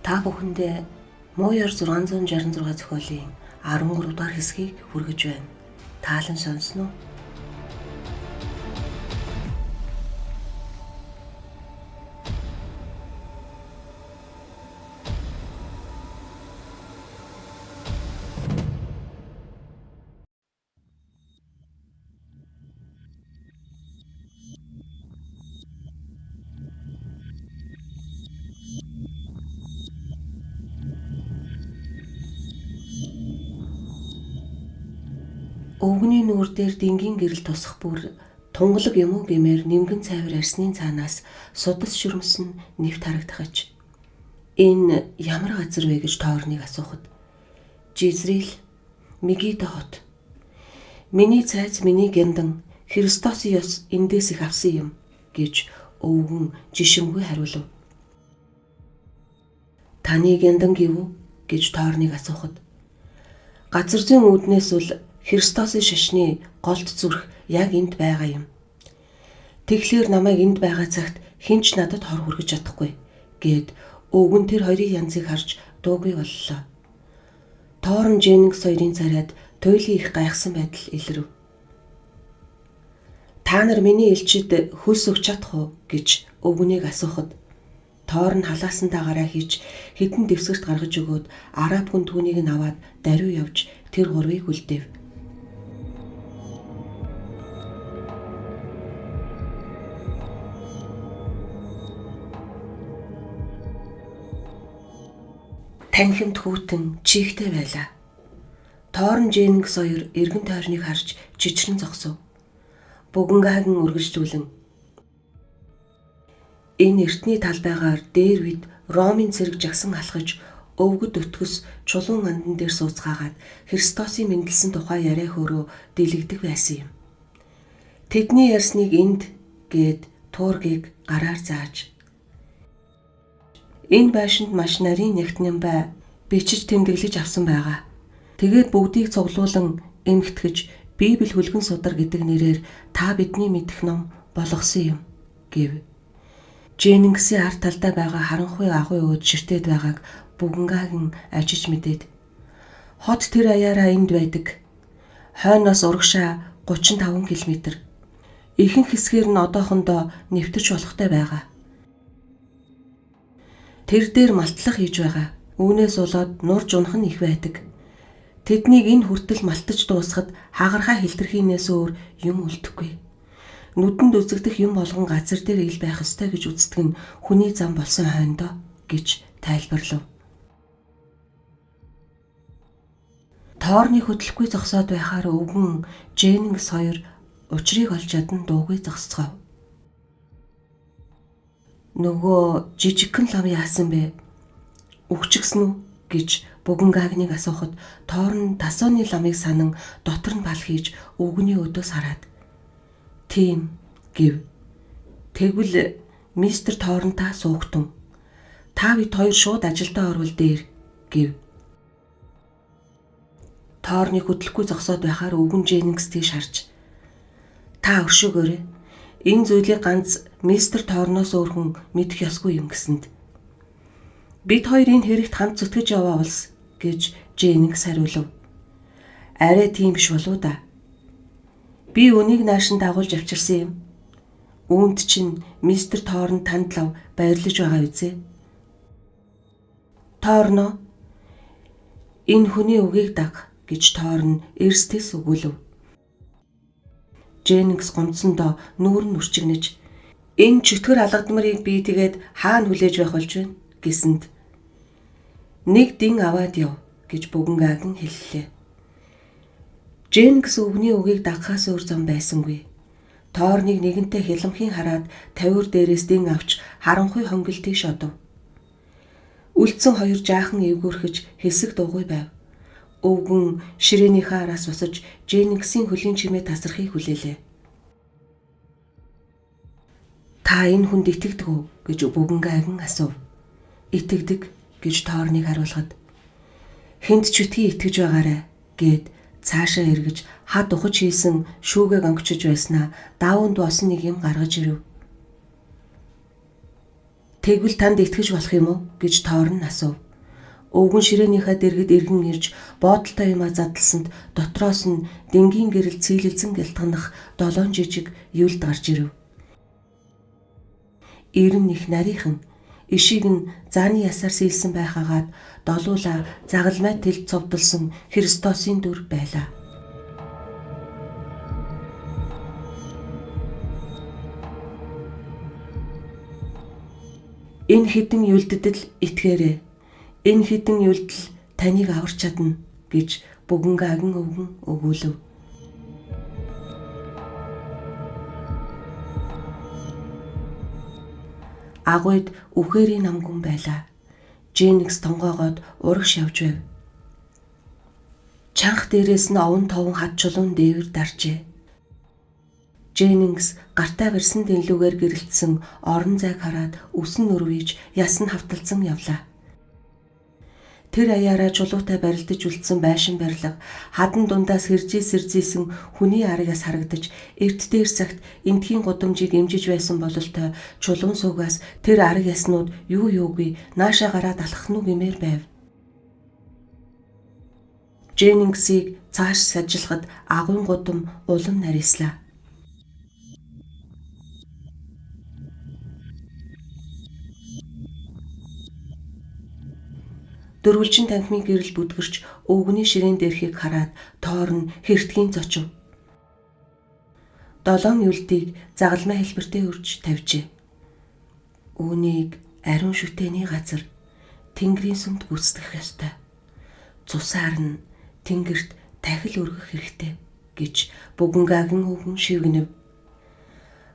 Та бүхэндээ Мууяр 666 зохиолын 13 дугаар хэсгийг хүргэж байна. Таалан сонсно уу? Өвгөний нүүр дээр дэнгийн гэрэл тусах бүр тунгалаг юм уу гэмээр нимгэн цайвар арсны цаанаас судас шүрмсэн нэвт харагдахаж энэ ямар газар вэ гэж Тоорныг асуухад Жизрил Мегидо хот. Миний цайз миний гяндан Христосын ёс эндээс их авсан юм гэж өвгөн жишимгүй хариулав. Таны гяндан гэв үү гэж Тоорныг асуухад газар зүйн үүднээс бол Христосын шашны голд зүрх яг энд байгаа юм. Тэгэхээр намайг энд байгаа цагт хэн ч надад хор хүргэж чадахгүй гэд өвгөн тэр хоёрын янзыг харж дуугүй боллоо. Тоорн Дженингс хоёрын царайд туйлын их гайхсан байдал илрэв. Та нар миний элчид хөлс өгч чадах уу гэж өвгөнийг асуухад Тоорн халаасан дагаараа хийж хэдэн дэвсгэрт гаргаж өгөөд араб хүн түүнийг нь аваад даруй явж тэр гурвыг үлдээв. Танхимд хүүтэн чийгтэй байлаа. Тоорн Дженингс хоёр эргэн тойрныг харж чичрэн зогсов. Бүгэнгагийн үргэлжлүүлэн энэ эртний талбайгаар дээр үед Ромын цэрэг жагсан алхаж өвгөд өтгөс чулуун андан дээр сууцгаагаад Христосын мэндэлсэн тухай яриа хөөрөө дэлгдэг байсан юм. Тэдний ярьсныг энд гээд туургийг гараар зааж энэ байшинд маш нарийн нягтням бай бичиж тэмдэглэж авсан байгаа. Тэгээд бүгдийг цуглуулан эмхтгэж Библи хүлгэн судар гэдэг нэрээр та бидний мэдэх ном болгосон юм гэв. Дженингсийн ард талдаа байгаа харанхуй агуй өөд ширтээд байгааг бүгэнгагийн ажиж мэдээд хот тэр аяараа энд байдаг. Хойноос урагшаа 35 км. Ихэнх хэсгээр нь одоохондоо нэвтэрч болохтой байгаа. Тэр дээр малтлах хийж байгаа. Үүнээс болоод нурж унах нь их байдаг. Тэднийг энэ хүртэл малтаж дуусахад хагархаа хилтерхийнээс өөр юм үлдэхгүй. Нүдэнд үзэгдэх юм болгон газар дээр ил байх ёстой гэж үздэг нь хүний зам болсон хойндоо гэж тайлбарлав. Тоорны хөдлөхгүй зогсоод байхаар өвгөн Дженингс хоёр учрыг олж чадан дуугүй зогсцгов. Нөгөө жижигхэн лам яасан бэ? Үхчихсэн үү гэж Бүгэнгагныг асуухад Тоорн тасооны ламыг санан дотор нь бал хийж өвгөний өдөөс хараад тийм гэв. Тэгвэл мистер Тоорн та суугтун. Та бид хоёр шууд ажилдаа орвол дээр гэв. Тоорны хөдлөхгүй зогсоод байхаар өвгөн Дженингс тийш харж та өршөөгөөрэй. Энэ зүйлийг ганц мистер Тоорноос өөр хүн мэдэх ёсгүй юм гэсэнд бид хоёр энэ хэрэгт хамт зүтгэж яваа улс гэж Дженингс хариулав. Арай тийм биш болов да. Би үнийг наашин дагуулж авчирсан юм. Үүнд чинь мистер Тоорн танд лав баярлаж байгаа үзээ. Тоорно энэ хүний үгийг даг гэж Тоорн эрстэс өгүүлв. Дженингс гомдсондоо нүүр нь үрчигнэж энэ чөтгөр алгадмарыг би тэгээд хаана хүлээж байх болж байна гэсэнд нэг дин аваад яв гэж Бүгэнгагийн хэллээ. Дженингс өвгөний үгийг дагахаас өөр зам байсангүй. Тоорныг нэгэнтээ хяламхийн хараад тавиур дээрээс дин авч харанхуй хонголтыг шодов. Үлдсэн хоёр жаахан эвгүүрхэж хэсэг дуугүй байв. Өвгөн ширээнийхээ араас усаж Дженнингсийн хөлийн чимээ тасрахыг хүлээлээ. Та энэ хүнд итгэдэг үү гэж Бүгэнгээгийн асуув. Итгэдэг гэж Тоорныг хариулахад хэнд ч битгий итгэж байгаарай гэд цаашаа эргэж хад ухаж хийсэн шүүгээ онгочж байснаа даавунд болсон нэг юм гаргаж ирэв. Тэгвэл танд итгэж болох юм уу гэж Тоорн асуув. Өвгөн ширээнийхээ дэргэд эргэн ирж боодолтой юмаа задлсанд дотроос нь дэнгийн гэрэл цэйлэлзэн гялтганах долоон жижиг юлд гарч ирэв. Ирэн их нарийнхан ишиг нь зааны ясаар сэлсэн байхаагаад долуула загалмай тэлд цовдолсон Христосын дүр байлаа. Энэ хэдэн юлдэд л итгээрэй. Энэ хэдэн юлдэл таныг аварч чадна гэж Бүгэнгээгийн өвгөн өгүүлэв. Агуйд үхээрийн намгүн байлаа. Дженнингс тонгоогоод урагш явж байв. Чанх дээрээс нь овон товон хад чулуун дээвэр даржээ. Дженнингс гартаа барьсан дэнлүүгээр гэрэлтсэн орон зайг хараад үсэн нүрвийж яс нь хавталзан явлаа. Тэр аяараа чулуутай барилдаж үлдсэн байшин барилга хадан дундаас хэржээ сэрзийсэн хүний аргаас харагдаж эрт дээр цагт эндхийн гудамжийг эмжиж байсан бололтой чулуун суугаас тэр арга яснууд юу юугүй нааша гараад алхах нь гэмээр байв. Дженнингсийг цааш сажилахад агуйн гудам улам нарийслаа. Дөрвөлжин танхимын гэрэл бүдгэрч өвгөний ширээн дээрхийг хараад Тоорн хэртгийн зочив. Долоон юлдыг загалмай хэлбэртээ өрж тавьжээ. Үүнийг ариун шүтээний газар Тэнгэрийн сүмд гүйцэтгэх ёстой. Цусаар нь Тэнгэрт тахил өргөх хэрэгтэй гэж Бүгэнгээгийн өвгөн шивгэнэв.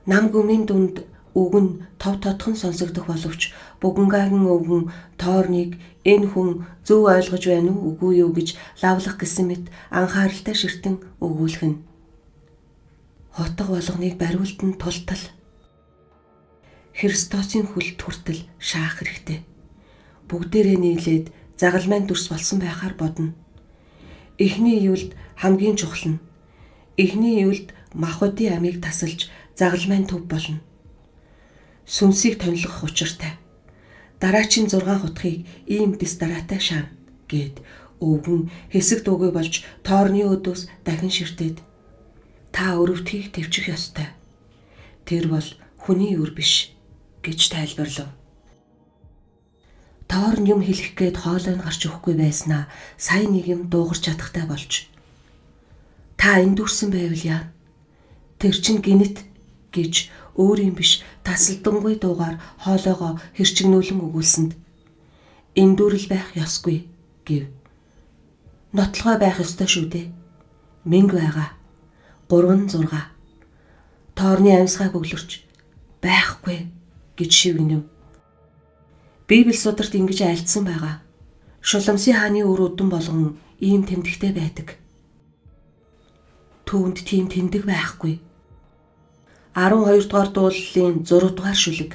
Нам гүмийн дунд үг нь тов тодхон сонсогдох боловч Бүгэнгээгийн өвгөн Тоорныг энэ хүн зөв ойлгож байна уу үгүй юу гэж лавлах гэсэн мэт анхааралтай ширтэн өгүүлэх нь. Хутга болгоныг бариултан тултал Христосын хүлд хүртэл шаах хэрэгтэй. Бүгдээрээ нийлээд загалмайн дүрс болсон байхаар бодно. Эхний юлд хамгийн чухал нь. Эхний юлд махбодын амийг тасалж загалмайн төв болно. Сүнсийг тонилгох учиртай. Дараачийн 6 хутгийг ийм дэс дараатай шаана гэд өвгөн хэсэг дуугүй болж Тоорны өдөөс дахин ширтээд та өрөвдхийг төвчих ёстой. Тэр бол хүний үр биш гэж тайлбарлав. Тоорн юм хэлэх гээд хоолой нь гарч өгөхгүй байснаа сая нэг юм дуугарч чадахтай болж та энд дүрсэн байвал яа? Тэр чинь гинэт гэж өөрийн биш тасалдангүй дуугаар хоолойгоо хэрчигнүүлэн өгүүлсэнд эндүүрэл байх ёсгүй гэв. Нотлогой байх ёстой шүү дээ. Мэнг байгаа. 3 6. Тоорны амьсгаа бөглөрч байхгүй гэж шивгэнэв. Библи сударт ингэж айлтсан байгаа. Шуламсын хааны үр удам болгон ийм тэмдэгтэй байдаг. Түүнд тийм тэмдэг байхгүй. 12 дугаар дуулалын 6 дугаар шүлэг.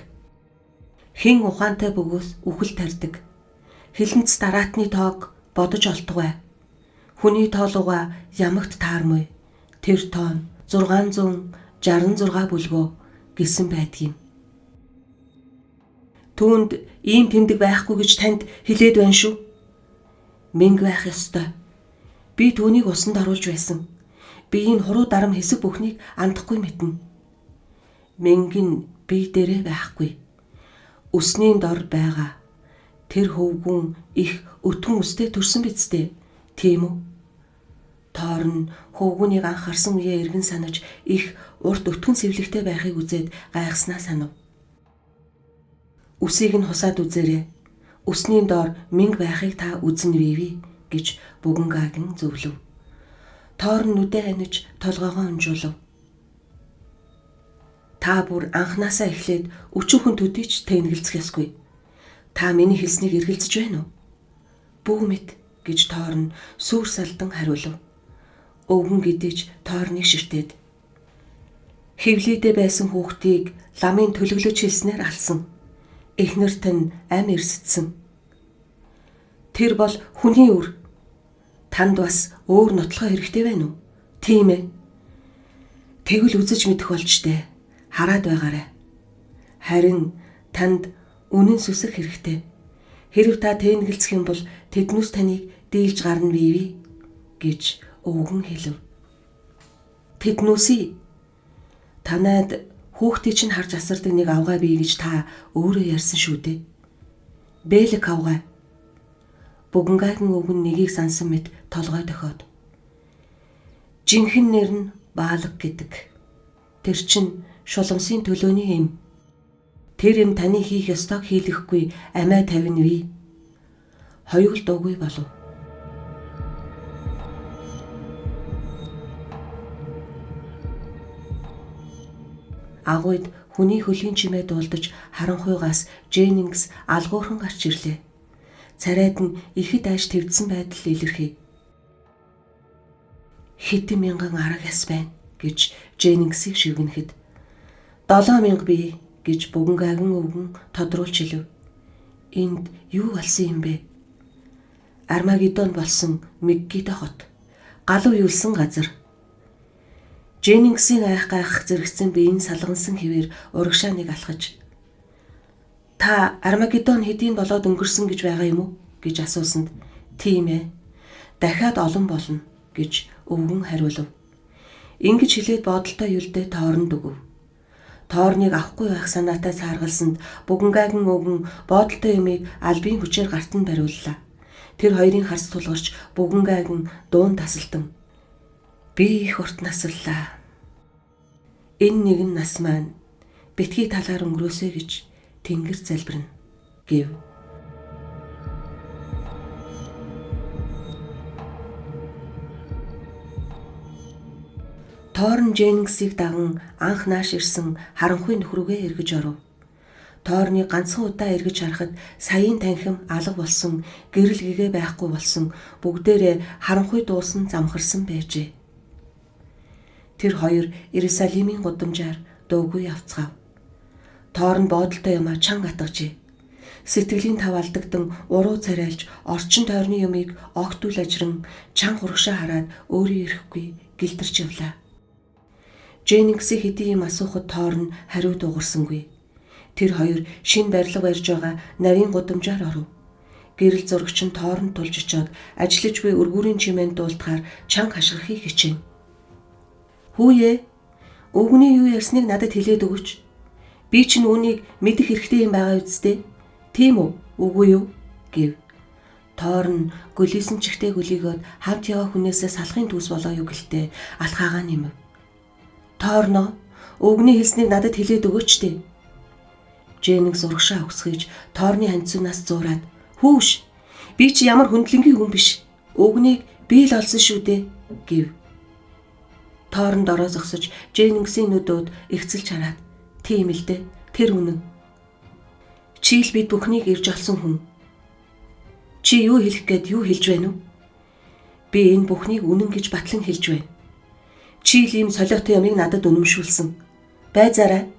Хэн ухаантай бөгөөс үхэл тарьдаг. Хилэнц дараатны тоог бодож олтугай. Хүний тоолууга ямагт таармуй. Тэр тоон 666 бүлгөө гэсэн байдгийг. Түүнд ийм тэмдэг байхгүй гэж танд хэлээд байна шүү. Мэнг байх ёстой. Би түүнийг усанд оруулж байсан. Би энэ хуруу дарам хэсэг бүхнийг андахгүй мэднэ. Мэнг нь бие дээрээ байхгүй. Үсний дор байгаа. Тэр хөвгүүн их өтгөн үстэй төрсөн биз дээ. Тийм үү? Тоорн хөвгүүнийг анх харсан үеэ эргэн санаж их урт өтгөн сэвлэгтэй байхыг үзээд гайхснаа санав. Үсийг нь хусаад үзээрэй. Үсний доор мэнг байхыг та үзнэ вэвэ гэж Бүгэнгээгийн зөвлөв. Тоорн нүдээ аниж толгоогоо унжуулав. Та бүр анханасаа эхлээд өчүүхэн төдий ч тэнэгэлцэх ёсгүй. Та миний хэлснийг эргэлзэж байна уу? Бүү мэд гэж Тоорн сүр салдан хариулв. Өвгөн гэдэж Тоорныг ширтээд хевлийдээ байсан хүүхдийг ламын төлөглөж хэлснээр алсан. Эхнэрт нь ам эрсдсэн. Тэр бол хүний үр. Танд бас өөр нотлохоо хэрэгтэй байна уу? Тийм ээ. Тэгвэл үзэж мэдэх болж дээ. Хараад байгаарай. Харин танд үнэн сүсэх хэрэгтэй. Хэрв та тэнэгэлцэх юм бол тэднүүс таныг дийлж гарна бивээ гэж өвгөн хэлв. Тэднүүсий танайд хүүхдийг чинь харж асардаг нэг авгай бий гэж та өөрөө ярьсан шүү дээ. Бэлэг авгай. Бүгэнгээгийн өвгөн нэгийг сансан мэт толгой дохиод. Жинхэнэ нэр нь Баалаг гэдэг. Тэр чинь шуламсын төлөөний эм. Тэр эм таны хийх ёстойг хийлгэхгүй амиа тавина ви. Хоёул дуугүй болов. Агуйд хүний хөлийн чимээ дуулдаж харанхуйгаас Дженнингс алгуурхан гарч ирлээ. Царайд нь ихэд айж твдсэн байдал илэрхий. Хэдэн мянган арга яс байна гэж Дженнингсийг шивгэнэхэд 7000 бий гэж бүгэнгээгийн өвгөн тодруулж хэлв. Энд юу болсон юм бэ? Армагеддон болсон Меггидо хот. Галуу юулсан газар. Дженнингсийн айх гайхах зэрэгцэн биеийн салгансан хэвээр урагшаа нэг алхаж та Армагеддон хэдийн болоод өнгөрсөн гэж байгаа юм уу гэж асуусанд тийм ээ. Дахиад олон болно гэж өвгөн хариулв. Ингэж хэлээд бодолтой юлдээ тооронд өгөв. Тоорныг авахгүй байх санаатай цааргалсанд бүгэнгээгийн өвгөн бодолтой юмыг албын хүчээр гарт нь бариуллаа. Тэр хоёрын харц тулгарч бүгэнгээгийн дуун тасалдан би их урт наслаа. Энэ нэгэн нас маань битгий талаар өнгөрөөсэй гэж тэнгэр залбирна гэв. Тоорн Дженнингсийг даган анх нааш ирсэн харанхуй нөхрөгөө эргэж оров. Тоорныг ганцхан удаа эргэж харахад саяын танхим алга болсон, гэрэл гэгээ байхгүй болсон, бүгдээрээ харанхуй дуусан замхарсан байжээ. Тэр хоёр Иерусалимийн гудамжаар дуугүй явцгаав. Тоорн бодолтой юмаа чанга атгажээ. Сэтгэлийн тав алдагдан уруу царайлж орчин тойрны юмыг огтул ажран чанга урагшаа хараад өөрөө ирэхгүй гэлдэрч явлаа. Дженнингсийг хэдий юм асуухад Тоорн хариу дуугарсангүй. Тэр хоёр шинэ барилга барьж байгаа нарийн гудамжаар оров. Гэрэл зурагч нь Тоорнд тулж очиод ажиллаж буй өргүүрийн чимээнд дуулдахаар чанга хашгирахыг хичээн. Хүүе, өвгөний юу ярьсныг надад хэлээд өгөөч. Би чинь үүнийг мэдэх хэрэгтэй юм байгаа үсттэй. Тийм үү? Үгүй юу? Гэв. Тоорн гөлийсэн чихтэй гөлийгөөд хамт яваа хүнээсээ салахын төс болоо юу гэлтэй алхаагаа нэмв. Тоорно, өвгөний хэлснийг надад хэлээд өгөөч дээ. Дженнингс урагшаа өгсгийж Тоорны ханцунаас зуураад хүүш, би чи ямар хүндлэнгийн хүн биш. Өвгөнийг би л олсон шүү дээ гэв. Тоорн дороо зогсож Дженнингсийн нүдөөд ихцэлж хараад тийм л дээ, тэр үнэн. Чи л бид бүхнийг ирж олсон хүн. Чи юу хэлэх гээд юу хэлж байна вэ? Би энэ бүхнийг үнэн гэж батлан хэлж байна. Чи л ийм солиотой юмыг надад үнэмшүүлсэн. Байзаарай.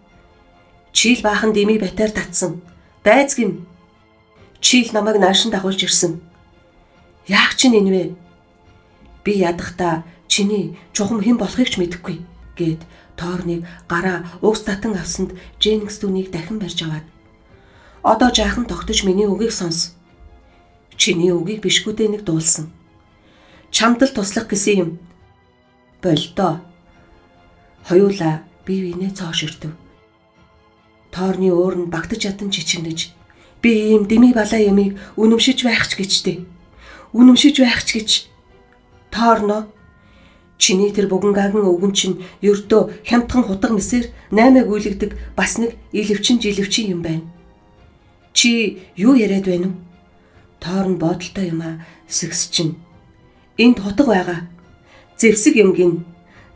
Чи л баахан дэмий батаар татсан. Байз гим. Чи л намайг наашин дагуулж ирсэн. Яах чинь энэ вэ? Би ядахдаа чиний чухам хэн болохыг ч мэдэхгүй гэд Тоорныг гараа угс татан авсанд Дженнингс түүнийг дахин барьж аваад одоо жаахан тогтож миний үгийг сонс. Чиний үгийг бишгүүдээ нэг дуулсан. Чамд л туслах гэсэн юм. Болдоо. Хоёулаа бие биенээ цоо ширтв. Тоорны уурнд багтаж ятан чичирнэж би ийм дэмий балаа ямыг үнэмшиж байх ч гэжтэй. Үнэмшиж байх ч гэж. Тоорно чиний тэр бүгэнгээгийн өвгөн чинь ердөө хямдхан хутга мэсээр наймааг үйлэгдэг бас нэг илэвчин жилэвчин юм байна. Чи юу яриад байна вэ? Тоорн бодолтой юм аа сэгс чинь. Энд хутга байгаа. Зэвсэг юм гин.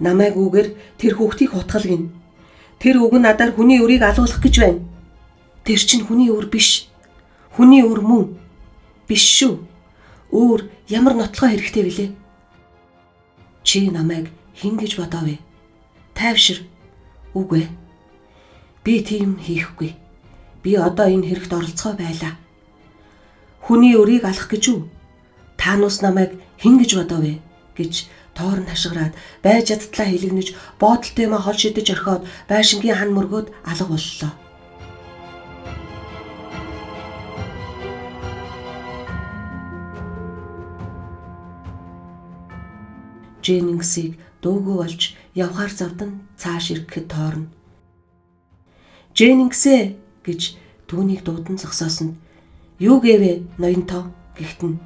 Намайг үгээр тэр хүүхдийг хутгал гин. Тэр үг нь надаар хүний өрийг алуулах гэж байна. Тэр чинь хүний өр биш. Хүний өр мөн биш шүү. Өөр ямар нотлогоо хэрэгтэй вүлээ? Чи намайг хэн гэж бодоо вэ? Тайвшир. Үгүй. Би тийм хийхгүй. Би одоо энэ хэрэгт оролцоо байлаа. Хүний өрийг алах гэж үү? Та нус намайг хэн гэж бодоо вэ? Гэж Тоорн хашгираад байж чадтлаа хилэгнэж боодолтой юмаа хол шидэж орхиод байшингийн хан мөргөөд алга боллоо. Дженнингсийг дуугүй болж явхаар завдан цааш ирэхэд Тоорн "Дженнингсээ" гэж түүнийг дуудан зогсоосон. "Юу гэвэ ноёнтоо?" гэхтэн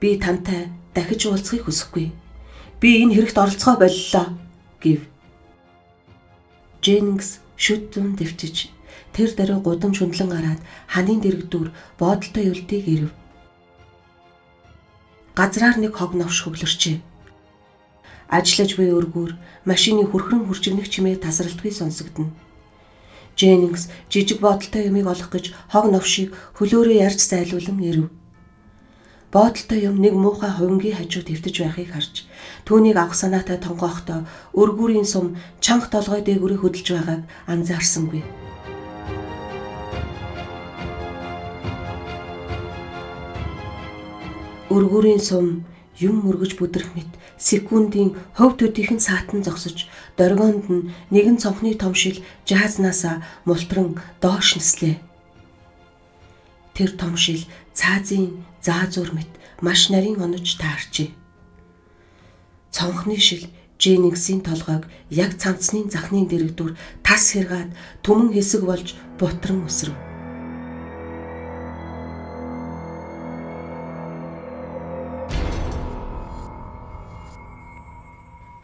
"Би тантай дахиж уулзахыг хүсэхгүй. Би энэ хэрэгт оролцохоо боллоо" гэв. Дженнингс шүд зүүн дэвчиж тэр даруй гудамж хөндлөн гараад ханын дэргэдүүр боодолтой юлдыг ирэв. Газраар нэг хог новш хөглөрчээ. Ажиллаж буй өргүүр машины хүрхрэн хүрчигнэх чимээ тасралтгүй сонсогдоно. Дженнингс жижиг боодолтой юмыг олох гэж хог новшийг хөлөөрөө ярьж зайлуулан ирэв. Боодолтой юм нэг муухай хувингийн хажууд хэвтэж байхыг харж түүнийг авах санаатай тонгоохдоо өргүүрийн сум чанга толгой дээгүүрээ хөдөлж байгааг анзаарсангүй. Өргүүрийн сум юм мөргөж бүдрэх мэт секундын хувь төдийхөн саатан зогсож доргоонд нь нэгэн цонхны том шил жаазнаасаа мултран доош нислээ. Тэр том шил цаазын заазуур мэт маш нарийн онож таарчээ. Цонхны шил Дженнингсийн толгойг яг цамцны захны дэрэгдүр тас хэргаад түмэн хэсэг болж бутран өсрөв.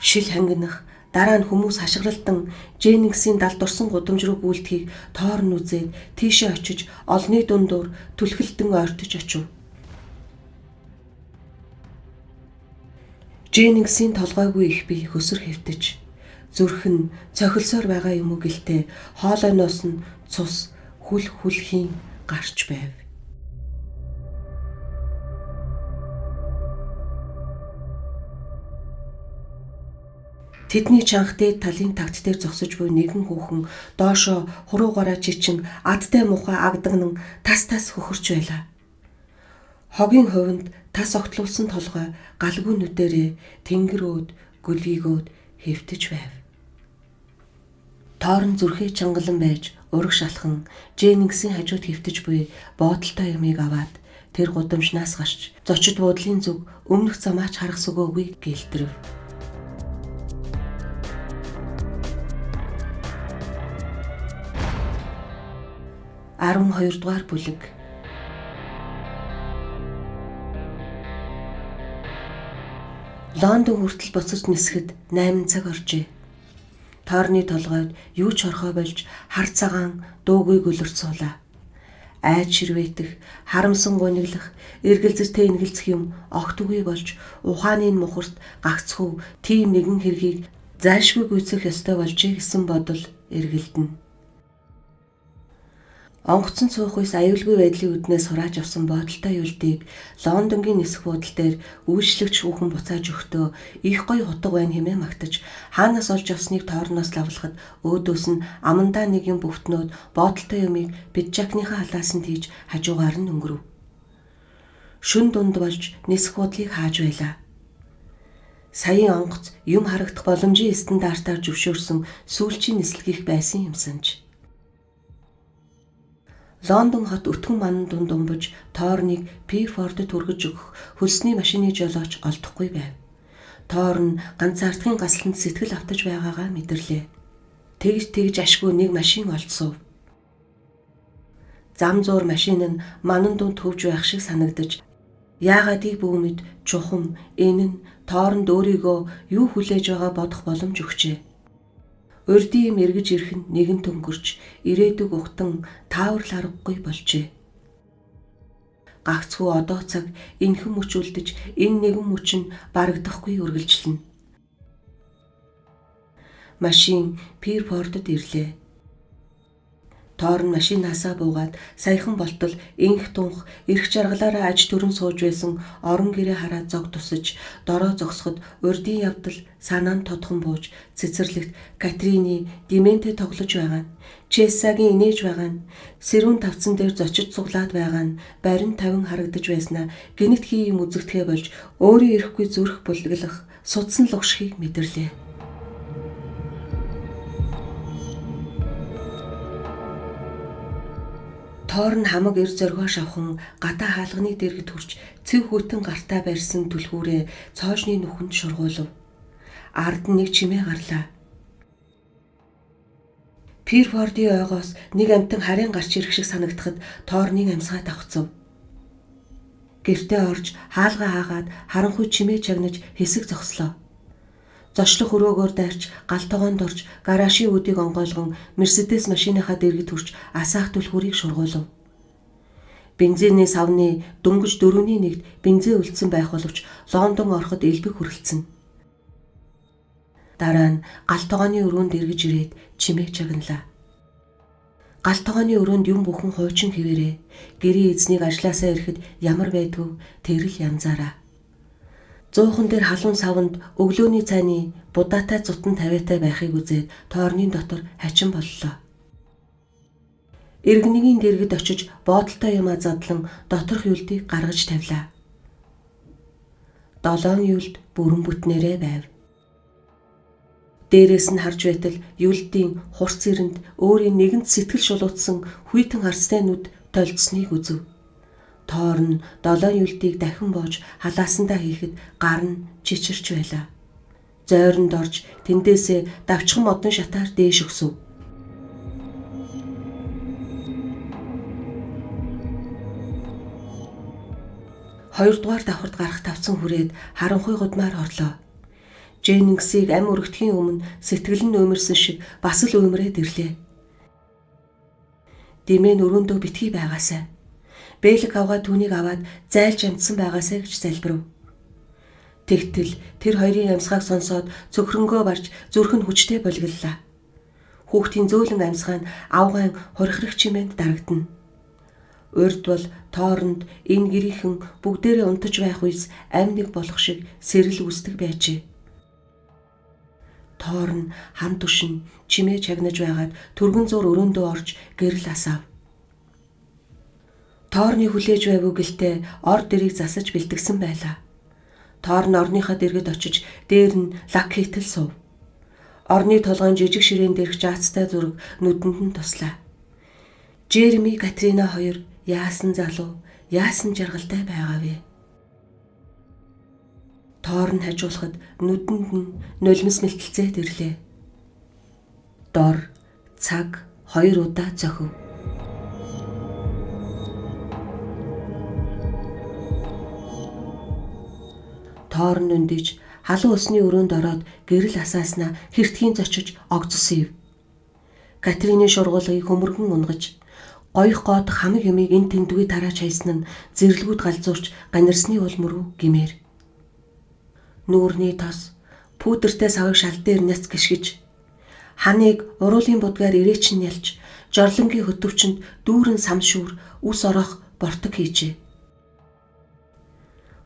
Шил хангинах дараа нь хүмүүс хашгиралдан Дженнингсийн далд орсон гудамж руу гүйлтгийг Тоорн үзээд тийшээ очиж олны дундуур түлхэлдэн ойртож очив. Дженнингсийн толгойгүй их бие хөсөр хэвтэж зүрх нь цохилсоор байгаа юм уу гэлтэй хоолойноос нь цус хүл хүлхийн гарч байв. Тэдний чанга дээд талын тагт дээр зогсож буй нэгэн хүүхэн доошоо хуруугаараа чичин адтай мухай агдагнан тас тас хөхөрч байлаа. Хогийн хувинд тас огтлуулсан толгой галгүй нүдэрээ тэнгэр өөд гөлгийгөөд хэвтэж байв. Тоорн зүрхээ чангалан байж урагш алхан Дженнингсийн хажууд хэвтэж буй боодолтой юмыг аваад тэр гудамжнаас гарч зочид буудлын зүг өмнөх замаач харах сүгөөгүй гэлтрэв. 12 дугаар бүлэг. Лондон хүртэл буцаж нисэхэд 8 цаг оржээ. Тоорны толгойд юу ч орхоо болж хар цагаан дуугүй гөлөрч суулаа. Айд ширвэтэх, харамсан гуниглах, эргэлзэж тэнгэлцэх юм огт үгүй болж ухааны мухарт гагцхүү тийм нэгэн хэргийг зайлшгүй гүйцэх ёстой болжээ гэсэн бодол эргэлдэнэ. Онгоцон цуух үс аюулгүй байдлын үднээс хурааж авсан бодолтой юлдыг Лондонгийн нисэх буудал дээр үйлчлэгч хүүхэн буцааж өгтөө их гоё хутга байна хэмээн магтаж хаанаас олж авсныг тоорноос лавлахад өөдөөс нь амандаа нэг юм бөвтнөөд бодолтой юмыг пиджакныхаа халаас нь тийж хажуугаар нь өнгөрөв. Шүн дунд болж нисэх буудлыг хааж байлаа. Саяын онгоц юм харагдах боломжийн стандартаар зөвшөөрсөн сүүлчийн нислэгийг байсан юмсан ч. Лондон хот өтгөн манан дунд умбаж Тоорныг Пирфордод хүргэж өгөх хөлсний машины жолооч олдохгүй байв. Тоорн ганцаардахын гасланд сэтгэл автаж байгаагаа мэдэрлээ. Тэгж тэгж ашгүй нэг машин олж суув. Зам зуур машин нь манан дунд төвж байх шиг санагдаж яагаадыг бүүмэд чухам энэ нь Тооронд өөрийгөө юу хүлээж байгаа бодох боломж өгчээ. Урдийн юм эргэж ирэх нь нэгэн төнгөрч ирээдүг ухтан тааварл аргагүй болжээ. Гагцхүү одоо цаг энхэн мөч үлдэж энэ нэгэн мөч нь барагдахгүй үргэлжлэнэ. Машин Пирфордод ирлээ. Тоор нь машинаасаа буугаад саяхан болтол инх тунх эрх жаргалаараа аж төрөн сууж байсан орон гэрээ хараа зог тусаж дороо зогсоход урдын явдал санаанд тодхон бууж цэцэрлэгт Катрины дементэй тоглож байгаа нь Чессагийн инээж байгаа нь сэрүүн тавцан дээр зочид цуглаад байгаа нь барин тавин харагдаж байснаа гинэт хий юм үзэгдэхээ болж өөрийн ирэхгүй зүрх булгалах судсан лугшхийг мэдэрлээ. Тоор нь хамаг эр зоригоо шавхан гадаа хаалганы дэргэд хүрч цэв хүйтэн гартаа барьсан түлхүүрээ цоожны нүхэнд шургуулв. Ард нь нэг чимээ гарлаа. Пирфордын ойгоос нэг амьтан харин гарч ирэх шиг санагдахад тоорныг амьсгаа давхцав. Гэртээ орж хаалгаа хаагаад харанхуй чимээ чагнаж хэсэг зогслоо. Зочлох өрөөгөөр дайрч гал тогоонд орж гаражийн үүдийг онгойлгон Мерседес машиныхаа дэргэд хүрч асаах түлхүүрийг шургуулв. Бензиний савны дөнгөж 4-ний 1-д бензин үлдсэн байх боловч Лондон ороход элбэг хүрэлцэн. Дараа нь гал тогооны өрөөнд эргэж ирээд чимээ чагналаа. Гал тогооны өрөөнд юм бүхэн хуучин хэвээрээ гэрийн эзнийг ажлаасаа ирэхэд ямар байдгүй тэр л янзаараа. Зуухан дээр халуун савнд өглөөний цайны будаатай зутан тавиатай байхыг үзээд тойрны дотор хачин боллоо. Иргэнийгийн дэргэд очиж боодолтой юмаа задлан доторх юлдыг гаргаж тавилаа. 7 юлд бүрэн бүтнээрээ байв. Дээрээс нь харж байтал юлдийн хурц эрэнд өөрийн нэгэнт сэтгэл шулуутсан хүйтэн харцтай нүд толдсныг үзв. Тоор нь 7 юлдийг дахин боож халаасандаа хийхэд гар нь чичирч байлаа. Зойронд орж тэндээсээ давчхан модон шатаар дээш өгсөв. Хоёрдугаар давхарт гарах тавцан хүрээд харанхуй гудмаар орлоо. Дженнингсийг ам өргөтхийн өмнө сэтгэл нь өмөрсөн шиг бас л өмрөөд ирлээ. Дэмэн өрөөндөө битгий байгаасай. Бэлэг авгаа түүнийг аваад зайлж амтсан байгаасай гэж залбирв. Тэгтэл тэр хоёрын амьсгааг сонсоод цөхрөнгөө барж зүрх нь хүчтэй болгиллаа. Хүүхдийн зөөлөн амьсгаа нь авгаан хорихрох чимээнд дарагдана. Урд бол тооронд энэ гэрийнхэн бүгдээрээ унтаж байх үес амь нэг болох шиг сэрэл үүсдэг байжээ. Тоор нь хан түшин чимээ чагнаж байгаад түргэн зур өрөөндөө орж гэрэл асаав. Тоорны хүлээж байвгүй гэлтэй ор дэрийг засаж бэлтгэсэн байлаа. Тоор нь орныхоо дэргэд очиж дээр нь лак хийтэл суув. Орны толгойн жижиг ширээн дээрх жаацтай зураг нүдэнд нь туслаа. Джереми Катрина хоёр яасан залуу, яасан жаргалтай байгаа вэ? Тоор нь хажуулахад нүдэнд нь нулимс мэлтэлцээд ирлээ. Дор цаг 2 удаа цохив. Тоор нь үндэж халуун усны өрөөнд ороод гэрэл асааснаа хэртхийн зочиж огцсон юм. Катрины шургуулгыг хөмөргөн унгаж гоёх гоодох хамаг юмыг энэ тэндгүй тарааж хайсан нь зэрлгүүд галзуурч ганирсны улм руу гимээр. Нүүрний тос пүдэртэй савыг шал дээр няц гიშгэж ханыг уруулын будгаар ирээчин ялж жорлонгийн хөтөвчөнд дүүрэн сам шүүр үс ороох бортог хийжээ.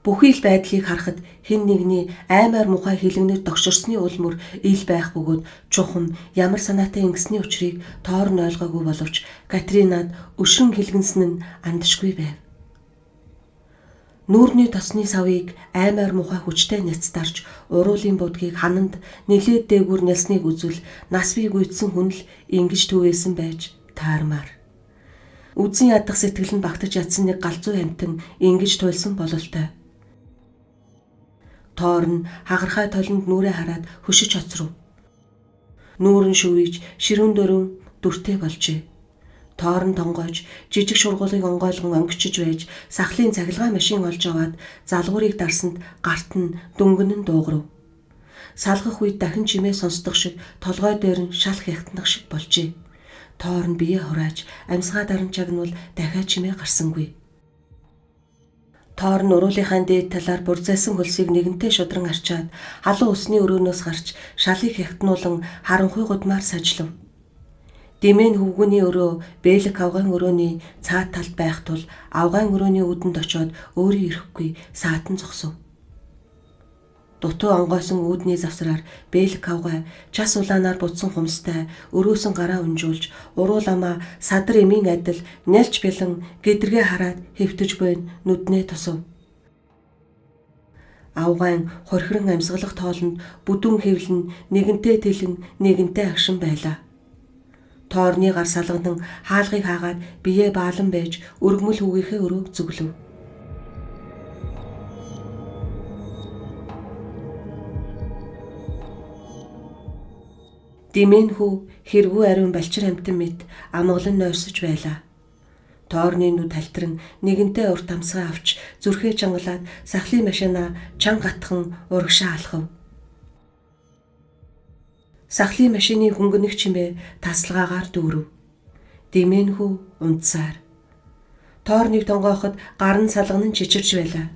Бүхий л байдлыг харахад хэн нэгний аймаар мухай хилэгнэр догширсны улмөр ил байх бөгөөд чухам ямар санаатай ингэсний учрыг тоор нь ойлгоогүй боловч Катринад өшрөн хилгэнсэн нь андашгүй байв. Нүүрний тосны савыг аймаар мухай хүчтэй няцтарч уруулын будгийг хананд нилээд дээгүүр нясныг үзвэл нас бий гүйцсэн хүн л ингэж түгээсэн байж таармаар. Үзэн ядах сэтгэл нь багтаж ядсан нэг галзуу амьтан ингэж туйлсан бололтой. Тоор нь хагархай толинд нүрээ хараад хөшиж хоцров. Нүүр нь шүвийж ширүүн дөрөв дүртэй болжээ. Тоор нь тонгойж жижиг шургуулыг онгойлгон онгичж байж сахлын цахилгаан машин олж аваад залгуурыг дарсанд гарт нь дүнгэн нь дуугарв. Салгах үед дахин чимээ сонсдох шиг толгой дээр нь шал хягтнах шиг болжээ. Тоор нь бие хурааж амьсгаа даран чагнуул дахиад чимээ гарсангүй. Тоор нь уруулынхаа дээд талаар бурзайсан хөлсийг нэгэнтээ шудран арчаад халуун усны өрөөнөөс гарч шалыг хягтнуулан харанхуй гудмаар сажлав. Дэмэн хөвгүүний өрөө Бэлэг авгайн өрөөний цаад талд байх тул авгайн өрөөний үүдэнд очиод өөрийн ирэхгүй саатан зогсов. Дутуу онгойсон үүдний завсраар Бэлэг авгай час улаанаар будсан хумстай өрөөсөн гараа унжуулж уруу ламаа садар эмийн адил нялж бэлэн гэдэргээ хараад хэвтэж буйн нүднээ тусав. Авгайн хорхирон амьсгалах тоолонд бүдүүн хэвлэн нэгэнтээ тэлэн нэгэнтээ агшин байлаа. Тоорны гар салганан хаалгыг хаагаад биеэ баалан байж өргөмөл хүүгийнхээ өрөөг зүглэв. Дэмэн хүү хэргүү ариун балчир амтан мэт амгалан нойрсож байлаа. Тоорны нүд халтран нэгэнтээ урт амсгаа авч зүрхээ чангалаад сахлын машина чан гатхан урагшаа алхав. Сахлын машины хөнгөнөх чимээ тасалгаагаар дүүрэв. Дэмэн хүү унтсаар. Тоорныг тонгооход гар нь салган нь чичирч байлаа.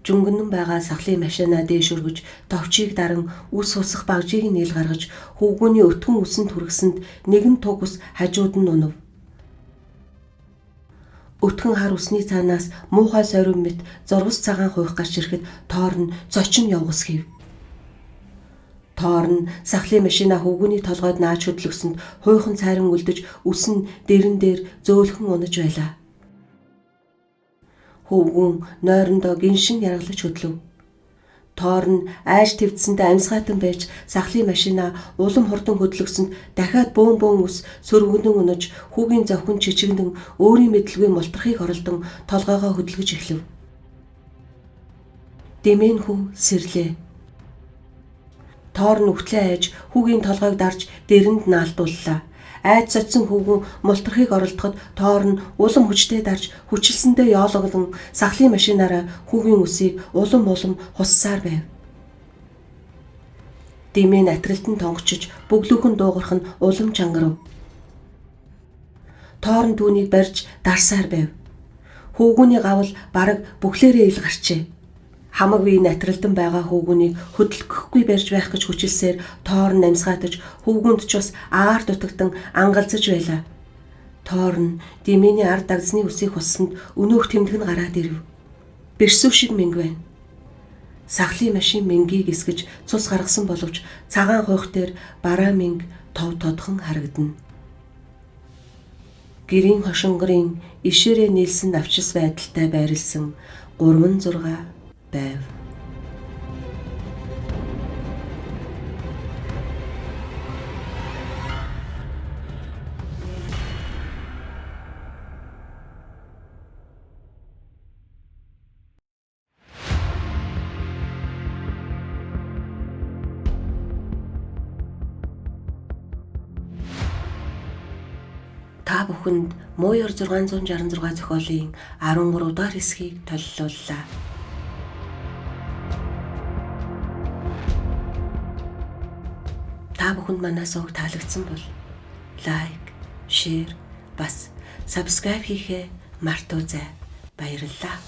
Жүнгэнэн байгаа сахлын машина дээш өргөж товчийг даран үс хусах багжийг нийл гаргаж хөвгүүний өтгөн үсэнд хүргэсэнд нэгэн туг ус хажууд нь унав. Өтгөн хар усны цаанаас муухай сорив мэт зурвас цагаан хуух гарч ирэхэд тоор нь зочин явгас хийв. Тоор нь сахлын машина хөвгүүний толгойд нааж хөдлөгсөнд хуухан цайран үлдэж үс нь дэрэн дээр зөөлхөн унаж байлаа. Хөвгүүн нойрондоо гиншин яргалаж хөдлөв. Тоор нь айж твдсэндээ амьсгаатан байж сахлын машина улам хурдан хөдлөгсөнд дахиад бөөн бөөн ус сөрвгөнөн унаж хүүгийн зовхин чичигнэн өөрийн мэдлгүй мултрахыг оролдон толгойгоо хөдөлгөж эхлэв. Дэмэн хүү сэрлээ. Тоор нь үхтлээ айж хүүгийн толгойг дарж дэрэнд наалтууллаа. Айд содсон хөвгүүн мултрахыг оролдоход тоор нь улам хүчтэй дарж хүчилсэндээ ёологлон сахлын машинаараа хүүгийн үсийг улам улам хуссаар байв. Дэмэн атралтан тонгочиж бүглүүхэн дуугарах нь улам чангарав. Тоор нь түүнийг барьж дарсаар байв. Хөвгүүний гавл бараг бүхлээрээ ил гарчээ. Хамаг бие натралдан байгаа хөвгүүнийг хөдөлгөхгүй барьж байх гэж хүчилсээр тоор нь амьсгаатаж хөвгүүнд ч бас агаар дутагдан ангалзаж байлаа. Тоор нь дэмэний ард дагзны үсийг хуссанд өнөөх тэмдэг нь гараад ирэв. Бэрсүү шиг мэнг байна. Сахлын машин мэнгийг эсгэж цус гаргасан боловч цагаан хойх дээр бараа мэнг тов тодхон харагдана. Гэрийн хошингорын ишээрээ нийлсэн навчис байдалтай байрлсан 3-6 байв. Та бүхэнд Мууяр 666 зохиолын 13 дугаар хэсгийг толилууллаа. Та бүхэнд манай сувг таалагдсан бол лайк, шеэр, бас subscribe хийхээ мартуузай. Баярлалаа.